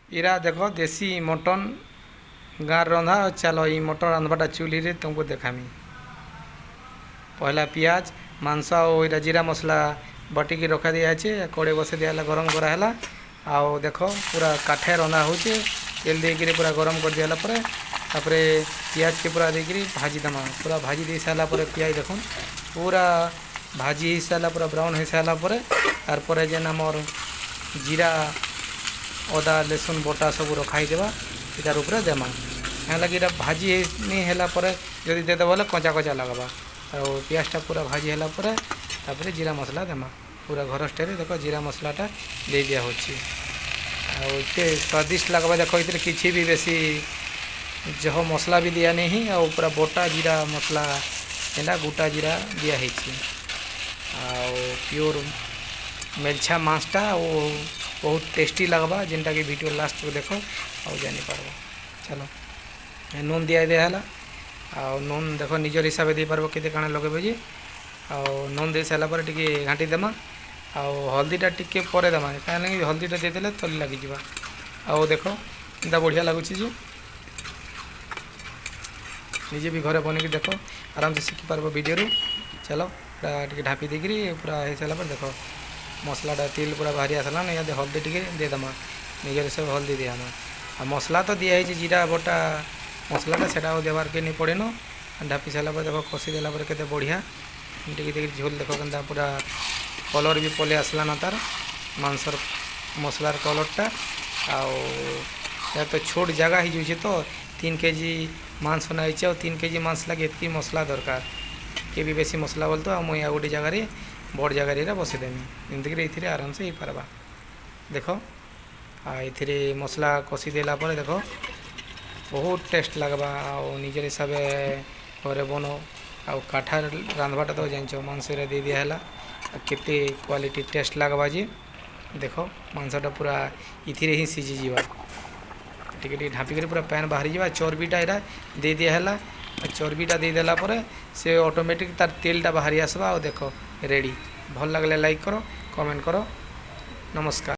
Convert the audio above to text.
ଇରା ଦେଖ, ଦେଶୀ ମଟନ୍ ଗାଁର ରନ୍ଧା। ଚାଲ, ଇ ମଟନ୍ ରାନ୍ଧବାଟା ଚୁଲିରେ ତୁମକୁ ଦେଖାମି। ପହଲା ପିଆଜ, ମାଂସ ଆଉ ଏଇଟା ଜିରା ମସଲା ବାଟିକି ରଖା ଦିଆହେଇছে। କଡ଼େଇ ବସେଇ ଦିଆହେଲା, ଗରମ କରାହେଲା। ଆଉ ଦେଖ, ପୁରା କାଠେ ରନ୍ଧା ହଉଛେ। ତେଲ ଦେଇକିରି ପୁରା ଗରମ କରିଦିଆଲା ପରେ ତାପରେ ପିଆଜକେ ପୁରା ଦେଇକିରି ଭାଜି ଦେମା। ପୁରା ଭାଜି ଦେଇ ସାରିଲା ପରେ ପିଆଜ ଦେଖୁନ୍, ପୁରା ଭାଜି ହେଇ ସାରିଲା, ପୁରା ବ୍ରାଉନ୍ ହେଇ ସାରିଲା ପରେ ତାରପରେ ଯେନ୍ ଆମର୍ ଜିରା, ଅଦା, ରସୁଣ ବଟା ସବୁ ରଖା ହେଇଥିବା, ଏଟାର ଉପରେ ଦେମା। ଲାଗି ଏଇଟା ଭାଜି ନି ହେଲା ପରେ ଯଦି ଦେଇଦେବ ବୋଲେ କଞ୍ଚା କଞ୍ଚା ଲାଗ୍ବା। ଆଉ ପିଆଜଟା ପୁରା ଭାଜି ହେଲା ପରେ ତାପରେ ଜିରା ମସଲା ଦେମା। ପୁରା ଘର ଷ୍ଟାଇଲ୍ରେ ଦେଖ, ଜିରା ମସଲାଟା ଦେଇ ଦିଆ ହେଉଛି ଆଉ ଏତେ ସ୍ୱାଦିଷ୍ଟ ଲାଗ୍ବା। ଦେଖ, ଏଥିରେ କିଛି ବି ବେଶୀ ଜହ ମସଲା ବି ଦିଆ ନେହିଁ ଆଉ ପୁରା ବଟା ଜିରା ମସଲା ଯେନ୍ଟା ଗୋଟା ଜିରା ଦିଆ ହେଇଛି। ଆଉ ପିଓର ମେଲଛା ମାଂସଟା ଆଉ ବହୁତ ଟେଷ୍ଟି ଲାଗ୍ବା, ଯେନ୍ଟାକି ଭିଡ଼ିଓ ଲାଷ୍ଟ ଦେଖ ଆଉ ଜାଣିପାରବ। ଚାଲ, ନୁନ୍ ଦିଆ ଦିଆ ହେଲା। ଆଉ ନୁନ୍ ଦେଖ, ନିଜର ହିସାବରେ ଦେଇପାରବ, କେତେ କାଣା ଲଗେଇବେ ଯେ। ଆଉ ନୁନ୍ ଦେଇ ସାରିଲା ପରେ ଟିକେ ଘାଣ୍ଟି ଦେମା। ଆଉ ହଳଦୀଟା ଟିକେ ପରେ ଦେମା, କାହିଁକି ହଳଦୀଟା ଦେଇଦେଲେ ତଲି ଲାଗିଯିବା। ଆଉ ଦେଖ, ଏନ୍ତା ବଢ଼ିଆ ଲାଗୁଛି ଯେ ନିଜେ ବି ଘରେ ବନେଇକି ଦେଖ, ଆରାମସେ ଶିଖିପାରବ ଭିଡ଼ିଓରୁ। ଚାଲ, ଏଟା ଟିକେ ଢାପି ଦେଇକିରି ପୁରା ହେଇସାରିଲା ପରେ ଦେଖ, ମସଲାଟା ତେଲ ପୁରା ବାହାରି ଆସିଲାନ। ଇହାଦେ ହଳଦୀ ଟିକେ ଦେଇଦେମା, ନିଜର ହିସାବରେ ହଳଦୀ ଦିଆହେମା। ଆଉ ମସଲା ତ ଦିଆହେଇଛି, ଜିରା ବଟା ମସଲାଟା, ସେଟା ଆଉ ଦେବାର୍କେ ନି ପଡ଼େନ। ଢାପି ସାରିଲା ପରେ ଦେଖ, କଷି ଦେଲା ପରେ କେତେ ବଢ଼ିଆ ଟିକେ ଟିକେ ଝୋଲ ଦେଖ, କେନ୍ତା ପୁରା କଲର୍ ବି ପଲେଇ ଆସିଲାନ ତାର ମାଂସର ମସଲାର କଲର୍ଟା। ଆଉ ଏହା ତ ଛୋଟ ଜାଗା ହେଇଯାଉଛି ତ, 3 କେଜି ମାଂସ ନେଇଛି ଆଉ 3 କେଜି ମାଂସ ଲାଗି ଏତ୍କି ମସଲା ଦରକାର। କିଏ ବି ବେଶୀ ମସଲା ବୋଲେ ତ ଆଉ ମୁଇଁ ଆଉ ଗୋଟେ ଜାଗାରେ, ବଡ଼ ଜାଗାରେ ଏଇଟା ବସେଇଦେମି, ଯେମିତିକିରି ଏଥିରେ ଆରାମସେ ହେଇପାରବା। ଦେଖ, ଆଉ ଏଥିରେ ମସଲା କଷି ଦେଲା ପରେ ଦେଖ, ବହୁତ ଟେଷ୍ଟ ଲାଗ୍ବା। ଆଉ ନିଜର ହିସାବେ ଘରେ ବନ ଆଉ କାଠାରେ ରାନ୍ଧବାଟା ତ ଜାଣିଛ। ମାଂସରେ ଦେଇ ଦିଆହେଲା ଆଉ କେତେ କ୍ୱାଲିଟି ଟେଷ୍ଟ ଲାଗ୍ବା ଯେ। ଦେଖ, ମାଂସଟା ପୁରା ଏଥିରେ ହିଁ ସିଝିଯିବା। ଟିକେ ଟିକେ ଢାପିକରି ପୁରା ପାନ୍ ବାହାରିଯିବା। ଚର୍ବିଟା ଏଇଟା ଦେଇ ଦିଆହେଲା। ଆଉ ଚର୍ବିଟା ଦେଇଦେଲା ପରେ ସେ ଅଟୋମେଟିକ୍ ତାର ତେଲଟା ବାହାରି ଆସବା। ଆଉ ଦେଖ, ରେଡ଼ି। ଭଲ ଲାଗିଲେ ଲାଇକ୍ କର, କମେଣ୍ଟ କର। ନମସ୍କାର।